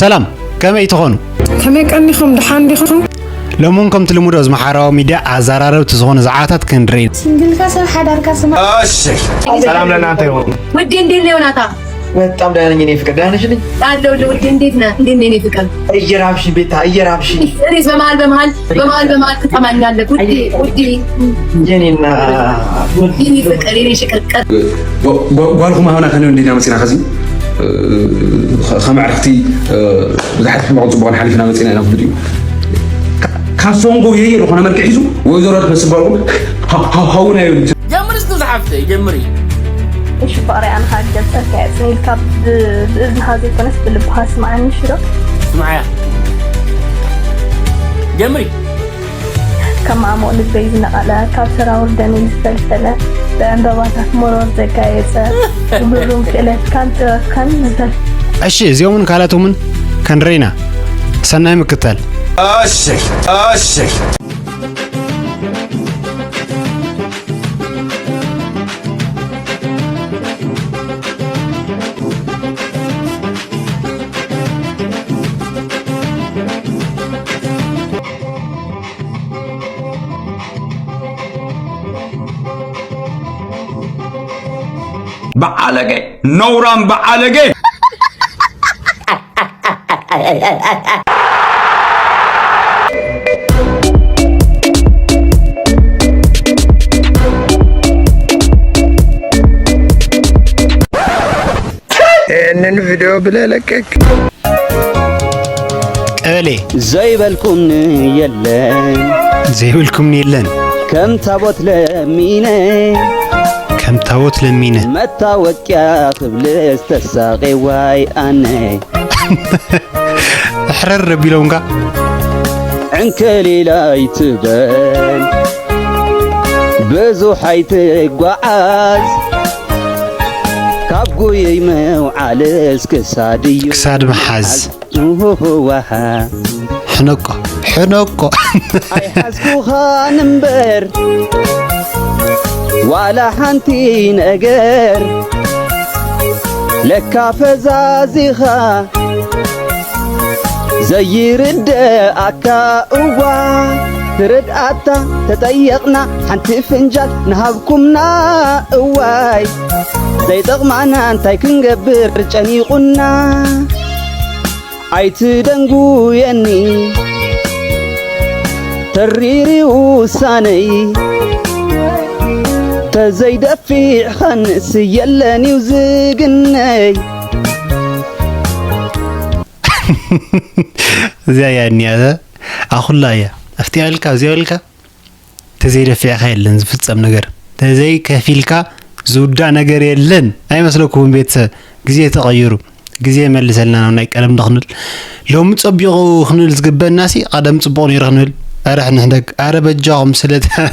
ሰላም፣ ከመይ ትኾኑ? ከመይ ቀኒኹም? ደሓን ዲኹም? ሎሚ እውን ከምቲ ልሙድ ኣብዚ ማሕበራዊ ሚድያ ኣዘራረብቲ ዝኾኑ ዛዕባታት ክንርኢ። ሲንግልካ ሰብ ሓዳርካ ስማ። እሺ፣ ሰላም ለእናንተ ይሁን። ውዴ፣ እንዴት ነህ ዮናታ? በጣም ደህና ነኝ እኔ ፍቅር፣ ደህና ነሽ ልኝ? አለሁልህ ውዴ፣ እንዴት ነህ? እንዴት ነህ እኔ ፍቅር? እየራብሽኝ ቤታ፣ እየራብሽኝ። እኔስ በመሀል በመሀል በመሀል በመሀል ትጠማኛለህ ውዴ፣ ውዴ። የኔና የኔ ፍቅር፣ የኔ ሽቅርቅር። ጓ-፣ ጓ-፣ ጓልኩም ሃውና ከነ እንዴና መሲና ከዚ፣ እ፣ ከ-፣ ከመዕርክቲ፣ እ፣ ብዙሓት ሕማቕን ጽቡቕን ሓሊፍና መጺና ኢና ክብል እዩ። ካ-፣ ካብ ሶንጎ የየ ዝኾነ መልክዕ ሒዙ ወይዘሮ ትመስል ጓልኩም ሃ-፣ ሃ-፣ ሃውና እዩ። ጀምሪ እስኪ ዝሓፍተይ፣ ጀምሪ። እሺ ፍቕረይ፣ ኣነ ኸኣ ክገልጸልካ እየ። ጽን ኢልካ ብ-፣ ብእዝንኻ ዘይኮነስ ብልብኻ ስምዓኒ፣ እሺ ዶ? ስምዓያ። ጀምሪ። ከም ማዕሙቕ ልበይ ዝነቐለ፣ ካብ ሰራውር ደመይ ዝፈልፈለ፣ ብዕምበባታት መሮር ዘጋየጸ፣ ብግሩም ክእለትካን ጥበብካን ዝተል- እሺ፣ እዚኦምን ካልኣቶምን ክንርኢ ኢና። ሰናይ ምክታል። እሺ፣ እሺ። በዓለገ፣ ነውራም በዓለገ። ይህንን ቪዲዮ ብለህ ለቀቅ። ቀበሌ። ዘይበልኩም የለን። ዘይበልኩም የለን። ከም ታቦት ለሚነ። ከም ታቦት ለሚነ። መታወቅያ ክብልስ ተሳቄዋይ ኣነ። ሕረር ኣቢሎምካ። ዕንክሊል ኣይትበል፣ ብዙሕ ኣይትጓዓዝ፣ ካብ ጉይይ ምውዓልስ ክሳድ እዩ ክሳድ ምሓዝ። ምሓዝ። ኡሁሁዋሃ። ሕነቆ፣ ሕነቆ። ኣይሓዝኩኻን እምበር ዋላ ሓንቲ ነገር፣ ለካ ፈዛዚኻ ዘይርድኣካ። እዋ ትርድኣታ ተጠየቕና፣ ሓንቲ ፍንጃል ንሃብኩምና። እዋይ ዘይጠቕማና እንታይ ክንገብር ጨኒቑና። ኣይትደንጉየኒ ተሪሪ ውሳነይ፣ ተዘይደፊዕኻንስ የለን እዩ ዝግነይ። እዚኣ እያ እኒኣ፣ ኣኹላ እያ። ኣብቲኣ ኢልካ፣ ኣብዚኣ ኢልካ። ተዘይደፊዕካ የለን ዝፍጸም ነገር። ተዘይከፊልካ ዝውዳእ ነገር የለን። ኣይመስለኩምን ቤተሰብ? ግዜ ተቐይሩ። ግዜ መልሰልና ናብ ናይ ቀደም ዶ ክንብል? ሎሚ ጸቢቑ ክንብል ዝግበእናሲ ቀደም ጽቡቕ ነይሩ ክንብል። ኣረ ሕንሕደግ፣ ኣረ በጃኹም ስለ ተ-፣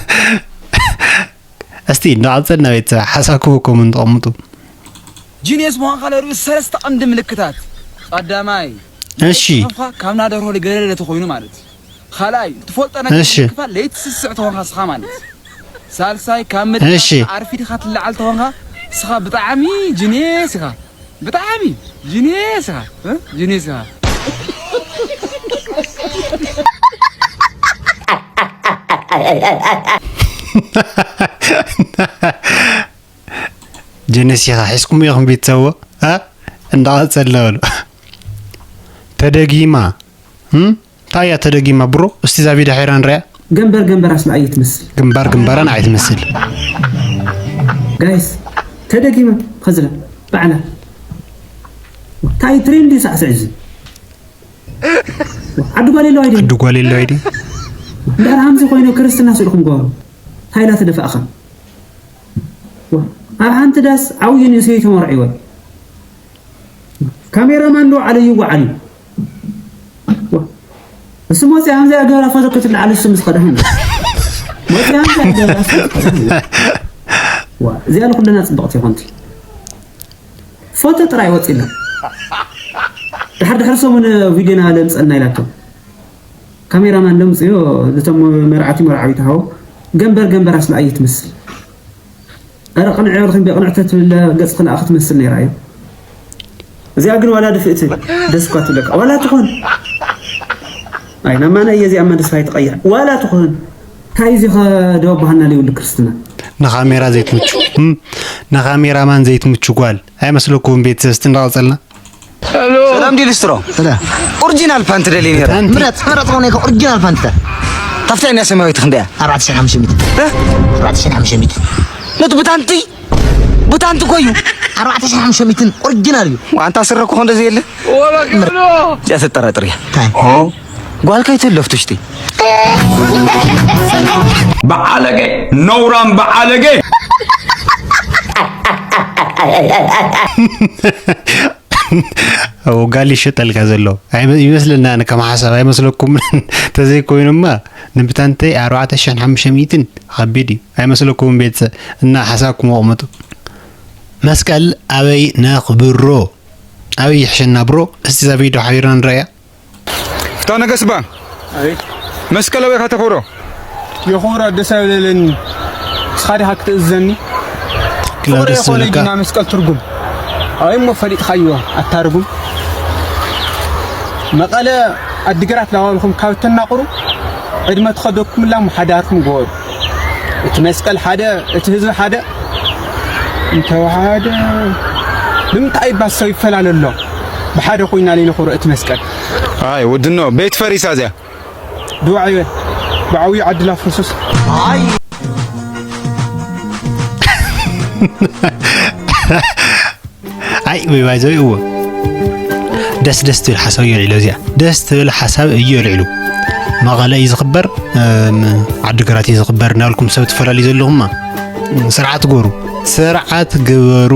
እስቲ እንዳቐጸልና ቤተሰብ ሓሳብኩም ኮመንት ተቐምጡ። ጂንየስ ምዃንካ ለርእዩ ሰለስተ ቀንዲ ምልክታት። ቀዳማይ፣ እሺ። ጽሑፍካ ካብ ናደርሆ ገለለ ተኾይኑ ማለት። ካልኣይ፣ ትፈልጦ ነገር እሺ። ክፋል ለይቲ ስስዕ ተኾንካ ስኻ ማለት። ሳልሳይ፣ ካብ ምድሪ እሺ። ኣርፊድኻ ትለዓል ተኾንካ ስኻ ብጣዕሚ ጂንየስ ኢኻ። ብጣዕሚ ጂንየስ ኢኻ። እ? ጂንየስ ኢኻ። ጂንየስ ኢኻ። ሒዝኩሞ ኢኹም ቤተሰብዎ? እ? እንዳቐጸልና በሉ። ተደጊማ። እም? እንታይ እያ ተደጊማ ብሮ? እስቲ እዛ ቪድዮ ሓይራ ንሪኣ። ገንበር ገንበር ኣስላ ኣይትመስል። ግንባር ግንባራን ኣይትመስል። ጋይስ፣ ተደጊማ ኸዝላ ባዕላ። እንታይ ትሬንድ እዩ ሳዕስዕ እዚ? ዓዲ ጓል የለዋ ኣይደል? ዓዲ ጓል የለዋ ኣይደል? እንድሕር ሃምዚ ኮይኑ ክርስትና ስኢልኩም ጓሉ። እንታይ ኢላ ትደፍኣኻ? ኣብ ሓንቲ ዳስ ዓብዩ ንእሰይ ተመርዕወ። ካሜራማን ዶ ዓለዩ ወዓሊ? ዋ። እሱ መፅያ ከምዚኣ ገበራ ፎቶ ክትለዓል እሱ ምስ ኸደ። መፅያ ከምዚኣ ገበራ ፎቶ ክትለዓል። ዋ፣ እዚኣ ንኩልና ፅብቕቲ ይኾንቲ። ፎቶ ጥራይ ወፂና። ድሕር ድሕር ሰሙን ቪድዮና ለምፀልና ኢላቶ። ካሜራማን ለምፅዮ፣ እቶም መርዓቲ መርዓዊት ሃው፣ ገንበር ገንበር ኣስላ ኣይትመስል። ኣረ ቅንዕ ኢልኩም ብቕንዕተ ትብል ገጽ ክልኣ ክትመስል ነይራ እዩ። እዚኣ ግን ዋላ ድፍእቲ ደስ እኳ ትብለካ። ዋላ ትኾን። ኣይ፣ ናማና እየ እዚኣ መንደስፋይ ትቐይር። ዋላ ትኾን። እንታይ እዚ ኸ ደወ ባህና ሊውል ክርስትና? ንኻሜራ ዘይትምቹ። እም፣ ንኻሜራማን ዘይትምቹ ጓል። ኣይመስለኩም ቤተሰብ እስቲ እንዳቐጸልና? ሰላም ዲልስትሮ። ሰላም። ኦሪጂናል ፓንት ደሊ ነይረ። ፓንት። ምረጥ፣ ምረጥ ኾነ ኢኻ ኦሪጂናል ፓንት። ታፍታይ ናይ ሰማያዊት ክንደያ? ኣርባዕተ ሽሕን ሓሙሽተ ሚእትን። እ? ኣርባዕተ ሽሕን ሓሙሽተ ሚእትን። ነቲ ብታንቲ፣ ብታንቲ እኮ እዩ። ኣርባዕተ ሽሕን ሓሙሽተ ሚእትን ኦሪጂናል እዩ። ኣንታ ስረ እኮ እንደዚህ የለ። ምረጥ። እዚኣ ተጠራጥር እያ። እንታይ? ጓል ከይትህሉ ኣብቲ ውሽጢ። በዓለገ፣ ነውራም በዓለገ። እው፣ ጋል ይሸጠልካ ዘሎ። ኣይ፣ ይመስለና፣ ኣነ ከም ሓሳብ ኣይመስለኩም? ተዘይኮይኑማ፣ ንብታንተይ ኣርባዕተ ሽሕን ሓሙሽተ ሚእትን ከቢድ እዩ። ኣይመስለኩም ቤተሰብ? እና ሓሳብኩም ኣቕምጡ። መስቀል ኣበይ ነኽብሮ? ኣበይ ይሕሸና ብሮ? እስቲ እዛ ቪድዮ ሓቢርና ንረእያ። ፍታ ነገስባ። ኣቤት። መስቀል ኣበይ ኢኻ ተኽብሮ? የኽብሮ ደስ ኣይበለኒ። ንስኻ ዲኻ ክትእዝዘኒ? ትክክል፣ ፍቕሪ ደስ የኾነ ዝብለካ። ጅና መስቀል ትርጉም። ኣበይ እሞ ፈሊጥኻዮ ኣታ ርጉም? መቐለ ኣዲግራት ላዋልኹም ካብ ተናቑሩ ዕድመ ትኸደኩምላ እሞ ሓዳርኩም ግበሩ። እቲ መስቀል ሓደ፣ እቲ ህዝቢ ሓደ እንተወሓደ ንምንታይ ባሰብ ይፈላለ ኣሎ? ብሓደ ኮይና ለይነኽብሮ እቲ መስቀል። ኣይ ወድኖ ቤት ፈሪሳ እዚኣ። ድዋዕ ይበል። ብዓብዩ ዓድል ኣፍርሱስ። ኣይ ወይ ባይ ዘይ እዎ። ደስ ደስ ትብል ሓሳብ እዩ ልዕሉ እዚኣ። ደስ ትብል ሓሳብ እዩ ልዕሉ። መቐለ እዩ ዝኽበር፣ እም፣ ዓዲግራት እዩ ዝኽበር እናልኩም ሰብ ትፈላልዩ ዘለኹማ። ስርዓት ግበሩ። ስርዓት ግበሩ።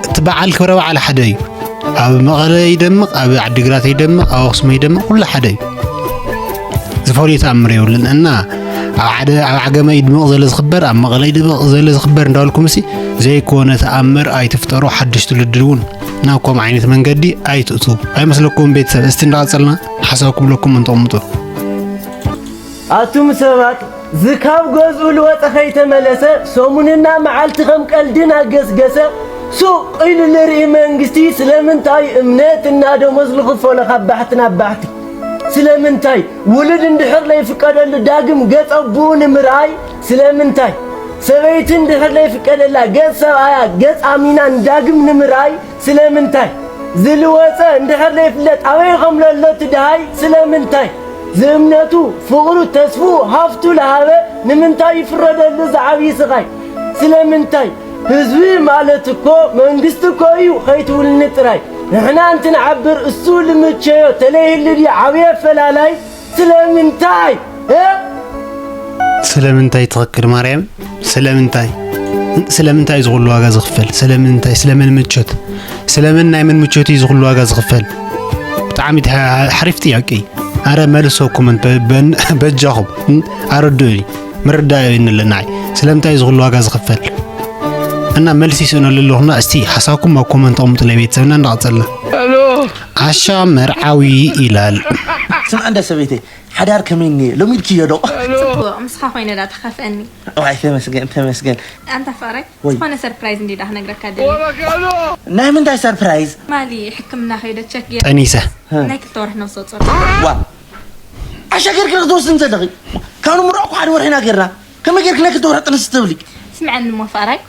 እቲ በዓል ክብረ በዓል ሓደ እዩ። ኣብ መቐለ ይደምቕ፣ ኣብ ዓዲግራት ይደምቕ፣ ኣብ ኣኽሱም ይደምቕ፣ ኩሉ ሓደ እዩ። ዝፈልዮ ተኣምር የብሉን። እና ኣብ ሓደ፣ ኣብ ዓጋመ ይድምቕ ዘሎ ዝኽበር፣ ኣብ መቐለ ይድምቕ ዘሎ ዝኽበር እንዳበልኩም ሲ ዘይኮነ ተኣምር ኣይትፍጠሩ። ሓድሽ ትውልዲ እውን ናብ ከምኡ ዓይነት መንገዲ ኣይትእትዉ። ኣይመስለኩም ቤተሰብ? እስቲ እንዳቐጸልና ሓሳብኩም ለኩም እንተቕምጡ። ኣቱም ሰባት፣ ዝካብ ገዝኡ ልወጸ ከይተመለሰ፣ ሰሙንና መዓልቲ ከም ቀልዲ እናገስገሰ፣ ሱቕ ኢሉ ልርኢ መንግስቲ ስለምንታይ እምነት እና ደሞዝ ልኽፈሎ ካብ ባሕቲ ናብ ባሕቲ? ስለምንታይ ውሉድ እንድሕር ለይፍቀደሉ ዳግም ገጸ ኣቦኡ ንምርኣይ? ስለምንታይ ሰበይቲ እንድሕር ለይፍቀደላ ገጽ ሰብኣያ ገጽ ኣሚና ንዳግም ንምርኣይ? ስለምንታይ ዝልወጸ እንድሕር ለይፍለጥ ኣበይ ከም ለሎ እቲ ድሃይ? ስለምንታይ ዝእምነቱ ፍቕሩ ተስፍኡ ሃፍቱ ለሃበ ንምንታይ ይፍረደሉ ዝዓብዪ ስቓይ? ስለምንታይ ህዝቢ ማለት እኮ መንግስቲ እኮ እዩ ከይትውልኒ ጥራይ። ንሕና እንትንዓብር እሱ ልምቸዮ ተለይህሉ ድዩ ዓብየ ፈላላይ? ስለምንታይ እ? ስለምንታይ ትኽክል ማርያም? ስለምንታይ? ስለምንታይ እዩ ዝኹሉ ዋጋ ዝኽፈል? ስለምንታይ? ስለምን ምቾት? ስለምን ናይ ምን ምቾት እዩ ዝኹሉ ዋጋ ዝኽፈል? ብጣዕሚ ሓ-፣ ሓሪፍ ጥያቄ እዩ። ኣረ መልሶ ኮመንት በ-፣ በን-፣ በጃኹም፣ እ? ኣረድኡኒ። ምርዳእ የብኒ ኣለና። ስለምንታይ እዩ ዝኹሉ ዋጋ ዝኽፈል? እና መልሲ ይስእነሉ ኣለኹና። እስቲ ሓሳብኩም ኣብ ኮመንት ኣቕምጡለይ ቤተሰብና እንዳቐጸልና። ዓሻ መርዓዊ ይላል። ስምዓ እንዳ ሰበይተይ፣ ሓዳር ከመይ እኒኤ? ሎሚድክዮ ዶ? ጽቡቕ፣ ምስኻ ኮይነ ዳ ተኻፍአኒ። ዋይ፣ ተመስገን፣ ተመስገን። ኣንታ ፍቕረይ፣ ወይ። ዝኾነ ሰርፕራይዝ እንዲ ዳ ክነግረካ ደልየ። ናይ ምንታይ ሰርፕራይዝ? ማሊ ሕክምና ከይደ ቸክ ገይረ። ጠኒሰ። ናይ ክልተ ወርሒ ነብሰ ጾር። ዋ። ዓሻ ጌርኪ ዶ ክትወስዲ ዘለኺ? ካብ ንምርዖ እኮ ሓደ ወርሒ ኢና ጌርና። ከመይ ጌርኪ ናይ ክልተ ወርሒ ጥንሲ ትብሊ? ስምዐኒ እሞ ፍቕረይ።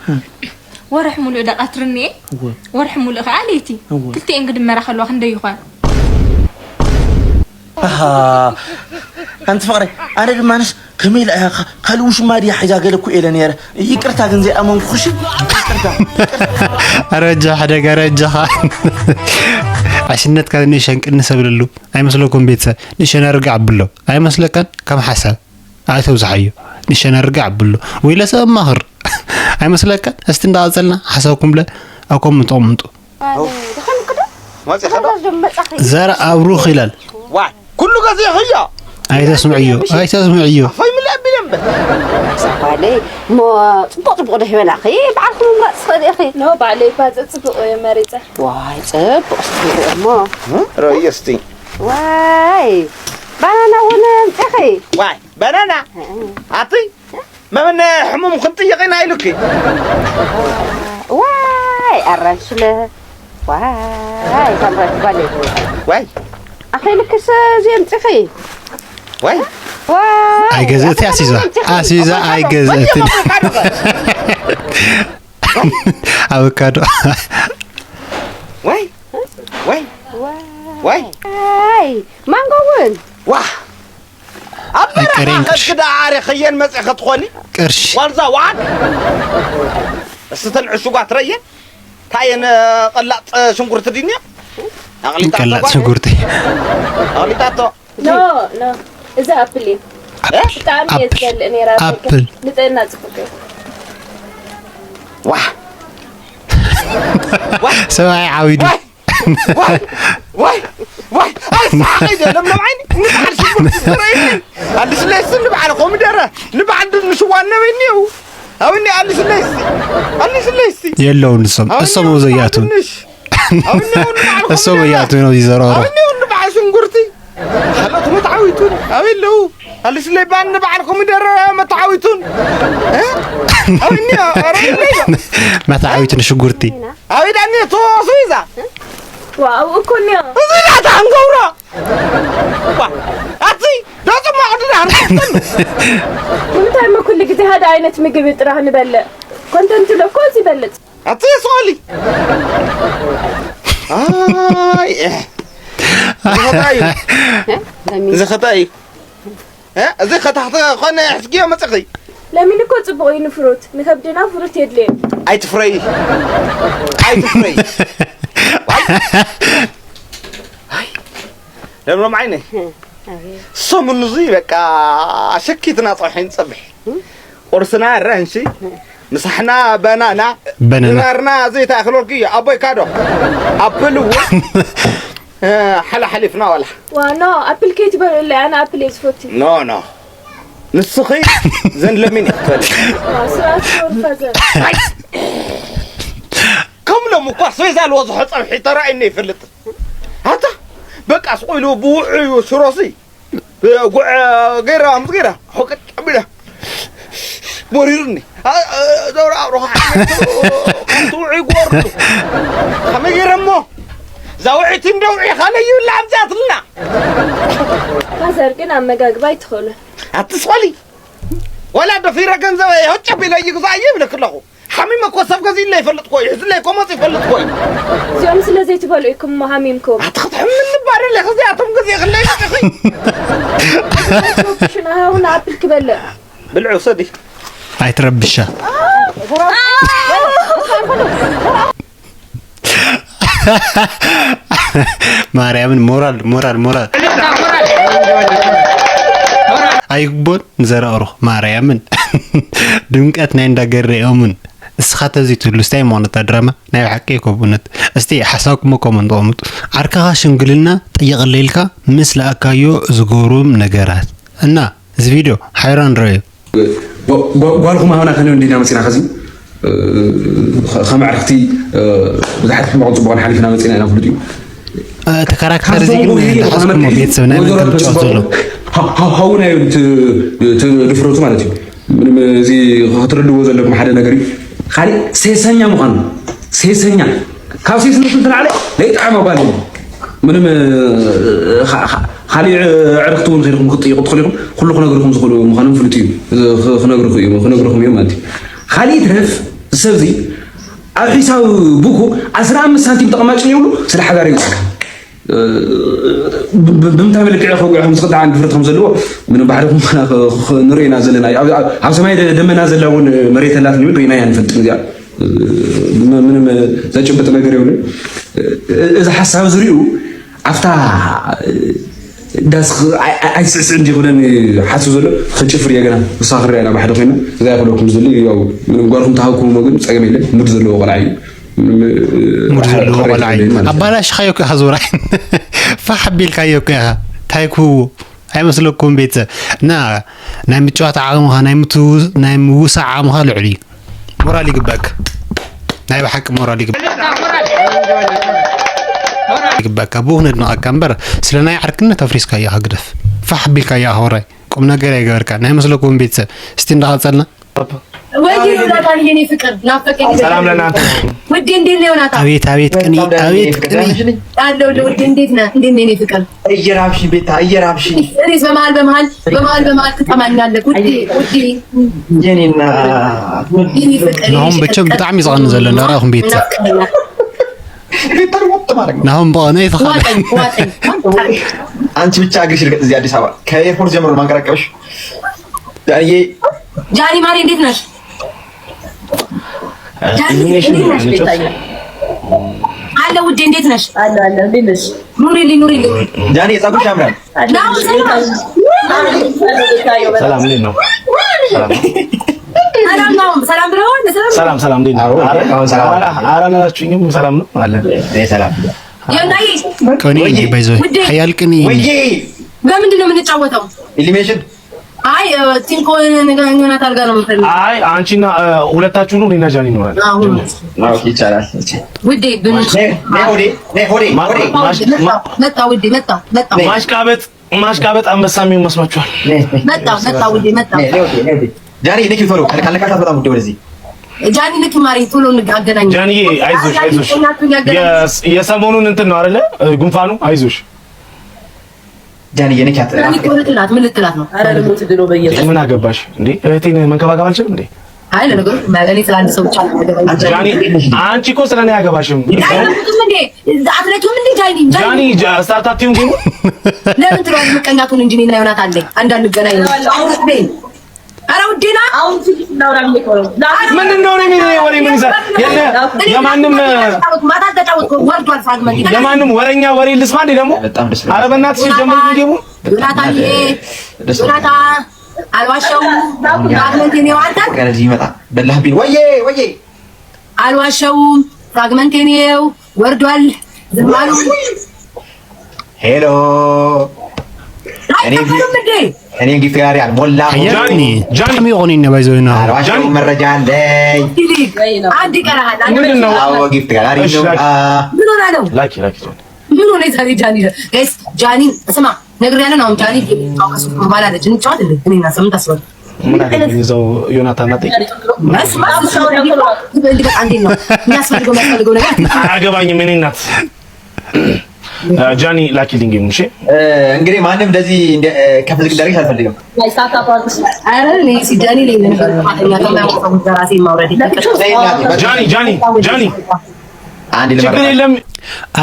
ወርሒ ሙሉእ ዶ ቀትሪ እኒኤ? እወ። ወርሒ ሙሉእ ከኣ ለይቲ። እወ። ክልቲኤን ክድመራ ከለዋ ክንደይ ይኾን? ኣሃ። ኣንቲ ፍቕረይ፣ ኣነ ድማንስ ከመይ ኢላ እያ ካ-፣ ካልእ ውሽማ ድያ ሒዛ ገለ እኮ ኢለ ነይረ። ይቅርታ ግን ዘይኣመንኩኽሽ። ይቅርታ። ኣረ በጃኻ ደጋ፣ ኣረ በጃኻ። ዓሽነትካ ንእሸን ቅንስ ኣብለሉ። ኣይመስለኩም ቤተሰብ? ንእሸን ኣርጋዕ ኣብሎ። ኣይመስለካን? ከም ሓሳብ። ኣይተብዝሓዮ። ንእሸን ኣርጋዕ ኣብሎ። ወይለ ሰብ ኣማኽር። ኣይመስለካን? እስቲ እንዳቐጸልና ሓሳብኩም ብለ ኣብ ኮመንት ኣቕምጡ። መጺኻ ዶ? ዘር ኣብሩኽ ይላል። ዋይ፣ ኩሉ ግዜ ህያ። ኣይተስምዕዮ፣ ኣይተስምዕዮ። ኣፈይ ምልእ ቢለ እምበር። ጓለይ፣ እሞ ጽቡቕ ጽቡቕ ዶ ይበላኺ? በዓልኪ ምምራጽ ትኽእሊ ኢኺ። ኖ፣ ባዕለይ እኳ ጽ-፣ ጽቡቕ እየ መሪጸ። ዋይ፣ ጽቡቕ ጽቡቕ እሞ። ርእይ እስቲ። ዋይ፣ ባናና እውን ኣምጺኺ። ዋይ፣ ባናና? እህ። ኣቲ፣ መምን ሕሙም ክንጥይቕ ኢና ኢሉኪ? ዋይ፣ ኣራንሽለ። ዋይ፣ ሳምራዊት ጓለይ። ዋይ ኣኺልክስ እዚ ኣምፂኺ። ዋይ ዋይ፣ ኣይገዘእቲ ኣስቤዛ። ኣምፂኺ። ኣስቤዛ ኣይገዘእትን። ኣቮካዶ። ዋይ ዋይ ዋይ ዋይ፣ ማንጎ እውን። ዋ ኣብ በረኻ ኣይቀሬን ቅርሺ። ከድኪ ደኣ ኣረ ኸየን መፅእ ኸትኾኒ ቅርሺ። ዋልዛ ዋዓግ እስተን ዕሹጓት ረየን ታየን ቀላጥ ሽንኩርቲ ድንያ ኣቕሊጣቶ ቀላጥ ጓል ሽንኩርቲ። ኣቕሊጣቶ ኖ ኖ፣ እዚ ኣፕል እዩ። ብጣዕሚ እየ ኣፕል። ዝበልዕ ነይራ። ኣፕል። ንጥዕና ፅቡቅ እዩ። ዋ ሰብኣይ ዓዊዱ። ዋይ ዋይ ዋይ ዋይ ኣይሰሓቕ ኢደ ለምለም ዓይኒ ንበዓል ሽጉርቲ ዝረእኒ ኣልስለይሲ ንበዓል ኮሚደረ ንበዓል ድንሽ ዋነበይ እኒው ኣውኒ ኣልስለይሲ ኣልስለይሲ የለውን እሶም እሶም ኣብኡ ዘይኣትውን ድንሽ ኣውኒ ንበዓል እሶም ዘይኣትውን ኣብዚ ዘረሮ ኣውኒ ንበዓል ሽንጉርቲ ካልኦት መተዓዊቱን ኣበይ ኣለዉ ኣልስለይ ባን ንበዓል ኮሚደረ መተዓዊቱን ኣውኒ ኣረለዮ መተዓዊትን ሽጉርቲ ኣበይ ዳኒ ተዋሱ ይዛ ዋ ኣብኡ እኮ እኒኦ። እዚ ናታ ክንገብሮ ኣቲ ዶ ፅማቕ ድና ክንቀጥል ንምንታይ እሞ ኩሉ ግዜ ሓደ ዓይነት ምግቢ ጥራሕ ንበልዕ? ኮንተንት ዶ እኮ እዚ ይበልፅ። ኣቲ ሶሊ ኣይ እ። እዚ ኸታ እዩ ለሚ እዚ ኸታ እዩ እ? እዚ ኸታ ኸታ ኾነ ሕስጊዮ መፅኺ ለሚን እኮ ፅቡቅ እዩ ንፍሩት፣ ንከብድና ፍሩት የድልዮ። ኣይትፍረይ ኣይትፍረይ ለምሎም ዓይነ ሰሙን እዚ በቃ ሸኪትና ፀብሒ ንፀብሕ ቁርስና ረንሺ ምሳሕና በናና በናና። ድራርና ዘይተኣክለልኩ እዩ ኣቦይ ካዶ ኣፕል እውን ሓላ ሓሊፍና ዋላ ዋ ኖ ኣፕል ከይትበልዑለይ፣ ኣነ ኣፕል እየ ዝፈቱ። ኖ ኖ ንስኺ ዘን ለሚን እየ ትፈልጥ ዋ ስርዓት ኖርፋዘር ከም ሎም እኳ ኣስቤዛ ዝበዝሖ ፀብሒ ተራእይኒ ይፈልጥ ኣታ በቃ ስቑኢሉ ብውዑዩ ሽሮሲ ጉዕ ገይራ ምስ ገይራ ሆቀጭ ኣቢላ መሪርኒ ዘውራ ኣብሮኻ ከምቲ ውዑይ ጎርዱ ከመይ ገይረ እሞ እዛ ውዒት እንደ ውዒ ካለይ ይብላ ኣብዚኣትልና ፋዘር ግን ኣመጋግባ ኣይትኽእሉን። ኣትስቆሊ ወላ ደፊረ ገንዘበ ሆጭ ቢለ ይግዛእ ይብለክ ኣለኹ ሓሚመ እኮ ሰብ ገዚእለ ይፈልጥ ኮይ ሕዝለ ኮመፅ ይፈልጥ ኮይ እዚኦም ስለ ዘይትበልዑ ኢኩም እሞ ሃሚምኩም። ኣትክትሕምኒ ባደለ ከዚኣቶም ግዜ ክለይ መፅኺ ሽና ሃውን ኣፕል ክበልዕ ብልዑ ሰዲ ኣይትረብሻ። ማርያምን ሞራል ሞራል ሞራል ኣይግቦን ንዘረቕሩ ማርያምን ድምቀት ናይ እንዳገረኦምን ንስኻ ተዚ ትብሉ ስታይ ምኾነታ ድራማ ናይ ብሓቂ ኮብ እውነት እስቲ ሓሳብኩም ኮመንት ተቐምጡ። ዓርካኻ ሽምግልና ጠይቐለይ ኢልካ ምስ ለኣካዮ ዝገብሩም ነገራት እና እዚ ቪድዮ ሓይራ ንረኣዮ። ጓልኩም ሃብና ከነ እንዲና መፂና ከዚ ከም ዕርክቲ ብዙሓት ሕማቕን ፅቡቕን ሓሊፍና መፂና ኢና ፍሉጥ እዩ። እቲ ካራክተር እዚ ግን ዝሓዝኩሞ ቤተሰብ ናይ መን ከም ዝጫወት ዘሎ ሃውና እዩ ድፍረቱ ማለት እዩ። ምንም እዚ ክትርድዎ ዘለኩም ሓደ ነገር እዩ። ካሊእ ሴሰኛ ምዃኑ ሴሰኛ ካብ ሴስነቱ ዝተላዕለ ለይጠዓመ ጓል እዩ። ምንም ካሊእ ዕርክቲ እውን ከይድኩም ክትጥይቁ ትኽእሉ ኢኹም። ኩሉ ክነግርኩም ዝኽእሉ ምዃኖም ፍሉጥ እዩ። ክነግርኩም እዮም ማለት እዩ። ካሊእ ትረፍ ሰብ እዚ ኣብ ሒሳብ ቡኩ ዓሰርተ ኣምስት ሳንቲም ተቐማጭ ዘይብሉ ስለ ሓጋር ይውፅእ። ብምንታይ መለክዒ ከውግዕኹም ዝኽእል ድፍረት ከም ዘለዎ ምንም ባሕርኹም ንርኢ ኢና ዘለና። ኣብ ሰማይ ደመና ዘላ እውን መሬት ኣላት ንብል ርኢና ኢና ንፈልጥ። እዚኣ ምንም ዘጭብጥ ነገር የብሉን። እዚ ሓሳብ ዝሪኡ ኣብታ ዳስ ኣይስዕስዕ እንዲ ይኹነን ሓስብ ዘሎ ክጭፍር እየ ገና ምሳ ክሪያ ኢና ባሕሪ ኮይና እዛ ይኽለኩም ዝደሊ ምንም ጓልኩም ተሃብኩሞ ግን ፀገም የለን። ሙድ ዘለዎ ቆልዓ እዩ። ሙድ ዘለዎ ቆልዓ እዩ። ኣባላሽኻዮ እኮ ኢኻ ዙራይ ፋሕ ኣቢልካዮ እኮ ኢኻ። እንታይ ክህቡ ኣይመስለኩም ቤተሰብ እና ናይ ምጭዋት ዓቕምኻ ናይ ምትው ናይ ምውሳዕ ዓቕምኻ ልዑል እዩ። ሞራል ይግበኣካ። ናይ ብሓቂ ሞራል ይግበኣካ። ይግበኣካ ብኡ ክነድንቐካ እምበር ስለ ናይ ዓርክነት ኣፍሪስካዮ ኢኻ ግደፍ። ፋሕ ኣቢልካዮ ኢኻ ወራይ ቁም ነገር ኣይገበርካ ናይ መስለኩም ቤተሰብ እስቲ እንዳቐጸልና ወይ ዮናታን የኔ ፍቅር ናፈቀኝ። ሰላም ለእናንተ። ውዴ እንዴት ነው ዮናታን? አቤት አቤት ቅኔ አቤት ቅኔ አለው ለውዴ እንዴት ነህ? እንዴት ነው የኔ ፍቅር? እየራብሽኝ ቤታ እየራብሽኝ እኔስ በመሀል በመሀል በመሀል በመሀል ትጠማኛለህ ውዴ ውዴ የኔና የኔ ፍቅር ናሆም ብቻ ብጣዕሚ እዩ ዝቐኒ ዘሎ እንዳራኹም ቤተሰብ። ቤታ ወጥ ማድረግ ነው። ናሆም ብቐነ ይተኻለ ዋጠኝ ዋጠኝ ዋጠኝ። አንቺ ብቻ እግርሽ ይርገጥ እዚህ አዲስ አበባ ከኤርፖርት ጀምሮ ማንቀራቀብሽ ዳዬ ጃኒ ማሪ እንዴት ነሽ? ጃኒ እንዴት ነሽ? ቤታዬ አለ ውዴ እንዴት ነሽ? አለ አለ እንዴት ነሽ? ኑሪልኝ ኑሪልኝ። ጃኒ የጸጉርሽ ያምራል። ናሆም ሰላም ሰላም እንዴት ነው? ሰላም ሰላም ናሆም ሰላም ብለዋል። ሰላም ሰላም ሰላም እንዴት ነው? አዎ፣ ኧረ አሁን ሰላም። ኧረ ኧረ አላላችሁኝም? ሰላም ነው አለ። እኔ ሰላም ዮናዬ ቅኔ ባይዞ ሓያል ቅኔ ወዬ በምንድን ነው የምንጫወተው? ኢሊሜሽን አይ ቲንኮ ዮናታን ጋር ነው የምፈልገው። አይ አንቺና እ፣ ሁለታችሁ ነው እኔና ጃኒ ይኖራል። አሁን ኦኬ ይቻላል። እሺ ውዴ ብን ነይ ነይ ሆዴ ነይ ሆዴ ሆዴ መጣ ውዴ መጣ መጣ ውዴ መጣ መጣ ማሽቃበጥ ማሽቃበጥ አንበሳ የሚሆን መስሏችኋል? ነይ ነይ መጣ መጣ ውዴ መጣ ነይ ነይ ሆዴ ነይ ሆዴ ጃኒ ነይ ቶሎ ካልነካሻት በጣም ውዴ ወደዚህ ጃኒ ልክ ማሪ ቶሎ እንገናኝ። ጃኒዬ አይዞሽ አይዞሽ። እናቱ ያገናኝ። የስ- የሰሞኑን እንትን ነው አይደለ? ጉንፋኑ አይዞሽ። ጃኒ የነካት ጃኒ እኮ ልትላት ምን ልትላት ነው? አረ ልሞት ድሎ በየሱ ምን አገባሽ እንዴ? እህቴን መንከባከብ አልችልም እንዴ? አይ ለነገሩ እኔ ስለ አንድ ሰው ብቻ ነው የምገባኝ። ጃኒ አንቺ እኮ ስለኔ አያገባሽም። ጃኒ አትለቱም እንዴ ጃኒ? ጃኒ ጃኒ ጃ- ስታርት አትይውም ጌሙ ለምን ትሏል? ምቀኛቱን እንጂ እኔና ዮናት አለ አንዳንድ ገናኝ ነው። አውራት በይ። ኧረ ውዴና አሁን ትንሽ እናውራ ብዬ እኮ ነው። ምንድን ነው? እኔ ምን ወሬ ምን ይዘ የለ የማንም ማታ ተጫወትኩ ወርዷል። ፍራግመንት የማንም ወረኛ ወሬ ልስማ እንዴ ደግሞ? በጣም ደስ ይላል። ኧረ በእናትሽ ጀምሪ ጌሙ። ዮናታን ዮናታ አልዋሸው። ፍራግመንት ነው አንተ ከዚህ ይመጣ በላህብኝ ወዬ ወዬ አልዋሸውም። ፍራግመንቴ ነው ወርዷል። ዝም አሉ። ሄሎ አይቀበሉም እንዴ? እኔ ጊፍት ጋሪ አልሞላ ሓያል ጃኒ ቅኔ ጃኒ ብጣዕሚ ይኾን ኢና ባይዞ ና አልዋሸው መረጃ አለኝ። አንድ ይቀርሃል። አንድ ምንድን ነው? አዎ ጊፍት ጋሪ እሺ፣ ነው። ላኪ። ምን ሆና ነው? ላኪ ላኪ ጃኒ ምን ሆነ ዛሬ ጃኒ? ጋይስ ጃኒ ስማ ነግሬያለሁ። አሁን ጃኒ ከሱ በኋላ ልጅ እንጫወት እንዴ? እኔና ስምንት አስበል ምን አገባኝ እዛው ዮናታን ናት። በቃ እንዴት ነው የሚያስፈልገው ነገር አያገባኝም። እኔ እናት ጃኒ ላኪልኝ ጌሙን። እሺ እንግዲህ ማንም እንደዚህ እንደ- ከፍ ዝቅ እንዳደረግሽ አልፈልግም። ሳካ ፓርክ ኧረ እኔ ሲጃኒ ነኝ ነበር ጥፋተኛ ከማያውቀው ጋር ራሴን ማውረድ ይቀጥል። ጃኒ ጃኒ ጃኒ አንድ ችግር ልመራ የለም።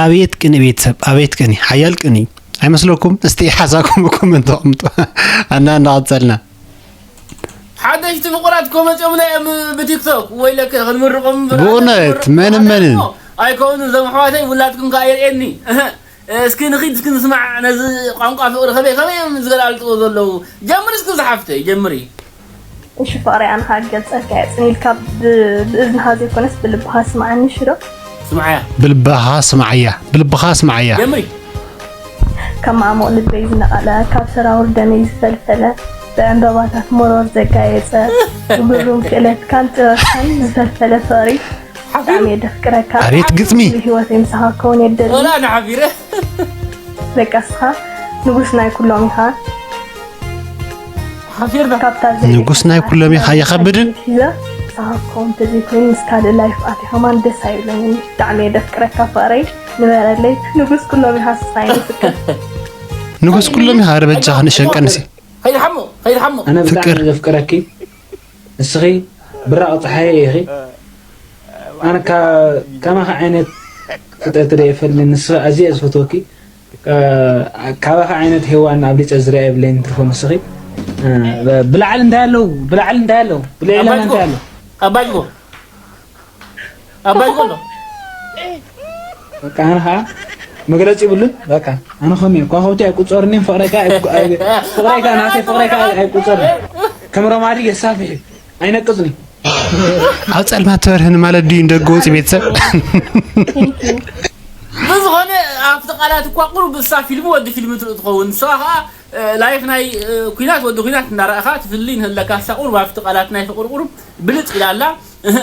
ኣቤት ቅኔ ቤተሰብ ኣቤት ቅኔ ሓያል ቅኔ ኣይመስለኩም? እስቲ ሓሳኩም ኮመንት ኣቕምጡ እና እንዳቐጸልና ሓደሽቲ ፍቑራት እኮ መፂኦምና እዮም ብቲክቶክ። ወይለከ ክንምርቖም እምበር ብእውነት፣ መንን መንን? ኣይከውንን እዞም ኣሕዋተይ ውላድኩም ከኣ የርእየኒ። እህ፣ እስኪ ንኺድ እስኪ ንስማዕ ነዚ ቋንቋ ፍቕሪ ከመይ ከመይ እዮም ዝገላልጥዎ ዘለዉ። ጀምሪ እስኪ ዝሓፍተይ ጀምሪ። እሺ ፍቕረይ ኣነ ከዓ ክገልፀልካ እየ ፅን ኢልካ ብ- ብእዝንኻ ዘይኮነስ ብልብኻ ስምዓኒ እሺ ዶ? ስምዓያ። ብልብኻ ስምዓያ ብልብኻ ስምዓያ ጀምሪ። ካብ ማዕሙቕ ልበይ ዝነቐለ ካብ ሰራውር ደመይ ዝፈልፈለ ብዕምበባታት መሮር ዘጋየፀ ብግሩም ክእለትካን ጥበብካን ዝፈልፈለ ፍቕሪ ብጣዕሚ እየ ደፍቅረካ ኣቤት ግጥሚ ህይወተይ ምሳኻ ክኸውን የደሊ ወላ ንሓፊረ። በቃ እስኻ ንጉስ ናይ ኩሎም ኢኻ ሓፊርና። ካብታ ንጉስ ናይ ኩሎም ኢኻ የኸብድን ሒዘ ንስኻ ክኸውን ተዘይኮይኑ ምስ ካልእ ላይፍ ኣትያ ከማን ደስ ኣይብለንን ብጣዕሚ እየ ደፍቅረካ ፍቕረይ ንበረለይ ንጉስ ኩሎም ኢኻ ስኻይ ንፍቅር ንጉስ ኩሎም ኢኻ ኧረ በጃኻ ንሸን ቀንሲ ከይድ ሓሞ ከይድ ሓሞ ኣነ ብጣዕሚ ፍቅር። ዘፍቅረኪ ንስኺ ብራቕ ፀሓየ ኢኺ ኣነ ካ- ከማኻ ዓይነት ፍጥረት ደ የፈልኒ ንስኺ ኣዝየ ዝፈትወኪ እ፣ ካባኻ ዓይነት ሄዋን ኣብሊፀ ዝርያ የብለይን ትርፎ ንስኺ እ፣ ብላዕሊ እንታይ ኣለዉ ብላዕሊ እንታይ ኣለዉ ብልዕልና እንታይ ኣለዉ ኣባጅጎ ኣባጅጎ ኣሎ። በቃ ኣነ ከዓ መግለፂ ይብሉን በቃ ኣነ ከምኡ እየ ኳኸብቲ ኣይቁፀርኒን ፍቕረይ ከዓ ኣይቁ- ኣይ- ፍቕረይ ከዓ ናተይ ፍቕረይ ከዓ ኣይቁፀርን ከም ረማዲ የሳፍሕ እዩ ኣይነቅፅን እዩ ኣብ ጸልማት ትበርህን ማለት ድዩ ንደገ ወፂ ቤተሰብ ብዝኾነ ኣብቲ ቃላት እኳ ቁሩብ እሳ ፊልም ወዲ ፊልም ትርኢ ትኸውን ንስኻ ከዓ እ፣ ላይፍ ናይ እ፣ ኩናት ወዲ ኩናት እንዳረእኻ ትፍሊ ንህለካ እሳ ቁሩብ ኣብቲ ቃላት ናይ ፍቕሪ ቁሩብ ብልጥ ኢላ ኣላ እህ፣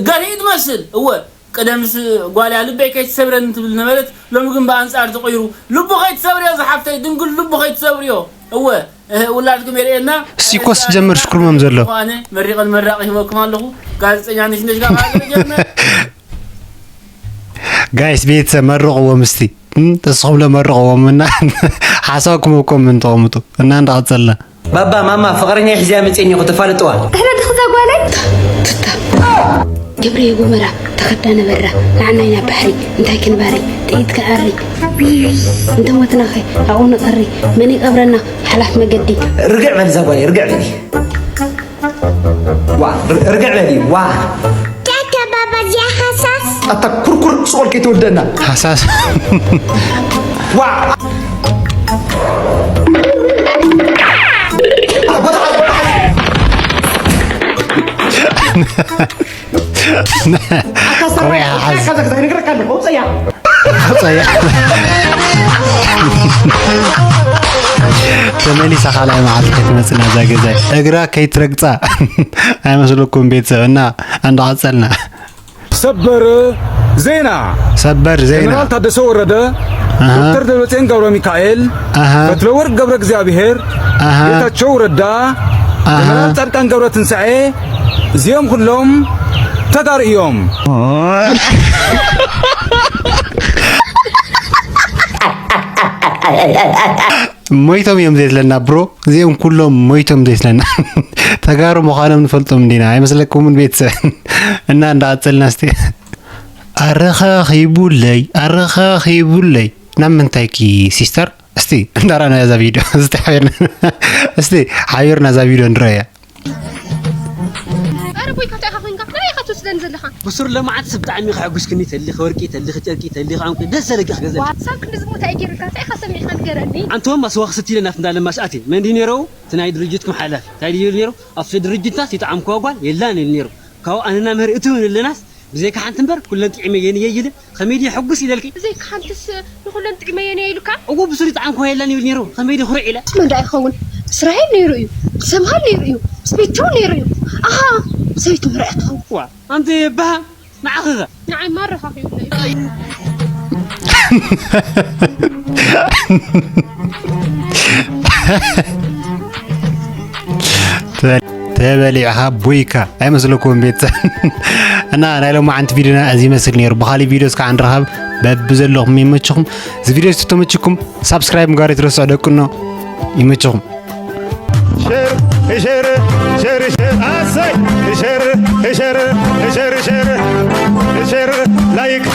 ገርሂ ትመስል እወ ቀደምስ ጓልያ ልበይ ከይትሰብረኒ ትብል ነበረት ሎሚ ግን ብኣንጻር ተቐይሩ ልቡ ከይትሰብርዮ ዝሓፍተይ ድንግል ልቡ ከይትሰብርዮ እወ፣ እህ፣ ውላድኩም የርእየና። እስቲ ኮስ ጀምር ሽኩርመም ዘሎ። ኣነ መሪቐን መራቕ ሂበኩም ኣለኹ። ጋዜጠኛ ነሽ ነሽ ጋር ጀምር። ጋይስ ቤተሰብ መርቕዎም እስቲ። እም፣ እስኹም ለመርቕዎም እና ሓሳብኩም እኮ ምን ተቐምጡ እና እንዳቐጸልና። ባባ ማማ ፍቕረኛ ሒዝያ መፅየኒ እኮ ተፋልጥዋ። እህለ ድኽዛ ጓለይ ትታ ገብርየ ጎመራ ተኸዳ ነበራ ንዓናይ ናብ ባሕሪ እንታይ ክንባሪ ጥይት ክኣሪ እንተ ሞትናኸ ኣብኡ ንቐሪ መን ይቐብረና ሓላፍ መገዲ ርግዕ በል እዛ ጓለይ ርግዕ በል ዋ ርግዕ በል ዋ Tata baba dia hasas. ኣታ ኩርኩር ስቆል ከይትወደና ሓሳስ ዋ ቆያ ሓዝ ይነግረካ ኣለኹ ውፀያ ቆያ ተመሊሳ ካልኣይ መዓልቲ ከይትመፅና እዛ ገዛ እግራ ከይትረግፃ ኣይመስለኩም ቤተሰብ እና እንዳቐፀልና ሰበር ዜና ሰበር ዜና ጀነራል ታደሰ ወረደ ኣሃ። ዶክተር ደብረፅዮን ገብረ ሚካኤል ኣሃ። ፈትለወርቅ ገብረ እግዚኣብሔር ኣሃ። ጌታቸው ረዳ ኣሃ። ጀነራል ጻድቃን ገብረ ትንሳኤ እዚኦም ኩሎም ተጋሩ እዮም። ሞይቶም እዮም ዘይትለና ብሮ እዚኦም ኩሎም ሞይቶም ዘይትለና ተጋሩ ምዃኖም ንፈልጦም እንዲና ኣይመስለኩምን ቤተሰብ እና እንዳቐፀልና እስቲ ኣረኻኺቡለይ ኣረኻኺቡለይ ናብ ምንታይኪ ሲስተር እስቲ እንዳራና እዛ ቪድዮ እስቲ ሓቢርና እስቲ ሓቢርና እዛ ቪድዮ ንረያ ኣረ ቦይ ካብታ ኢኻ ኮንካ እንታይ ኢኻ ትወስደኒ ዘለኻ? ብሱር ለማዓት ሰብ ብጣዕሚ ከሐጉስክኒ ተሊኺ ወርቂ ተሊኺ ጨርቂ ተሊኺ ዓንቂ ደስ ዘለኪ ክገዘልኪ። ዋትሳፕ ክንዲ ዝሞት ኣይገይሩልካ እንታይ ኢኻ ሰሚዕካ ንገረኒ። ኣንቶም ኣስዋኽ ስቲለ ናፍቲ እንዳለማሽ ኣትየ መን ድዩ ነይረው እቲ ናይ ድርጅትኩም ሓላፊ እንታይ ድዩ ነይሩ ኣብቲ ድርጅትናስ ይጥዓምክዋ ጓል የላን ኢሉ ነይሩ ካብኡ ኣነና ምህር እትውን ኣለናስ ብዘይካ ሓንቲ እምበር ኩለን ጥዒመየን እየ ኢለ ከመይ ድየ ሕጉስ ኢለልኪ። ብዘይካ ሓንትስ ንኹለን ጥዒመየን እየ ኢሉካ? እዎ ብሱር ይጥዓምክዋ የላን ይብል ነይሩ ከመይ ድየ ኩርዕ ኢለ። ስመ እንታይ ይኸውን ስራሄል ነይሩ እዩ ሰምሃል ነይሩ እዩ ስፒቹ ነይሩ እዩ ኣሃ ሰበይቲ ምህር እያ ትኸውን። ዋ ኣንቲ ባሃም ንዓኺኸ? ንዓይ ማረኻ ከይብለይ። ተበሊዕኻ ቦይካ ኣይመስለኩም ቤተሰብ እና ናይ ሎማዓንቲ ቪድዮና እዚ ይመስል ነይሩ ብካሊእ ቪድዮ እስካ ንረኸብ በብዘለኹም ይመችኹም እዚ ቪድዮ ዝተመችኩም ሳብስክራይብ ምግባር ይትረስዑ ደቅኖ ይመችኹም ሸር ሸር ሸር ሸር ኣሰይ ሸር ሸር ሸር ሸር ላይክ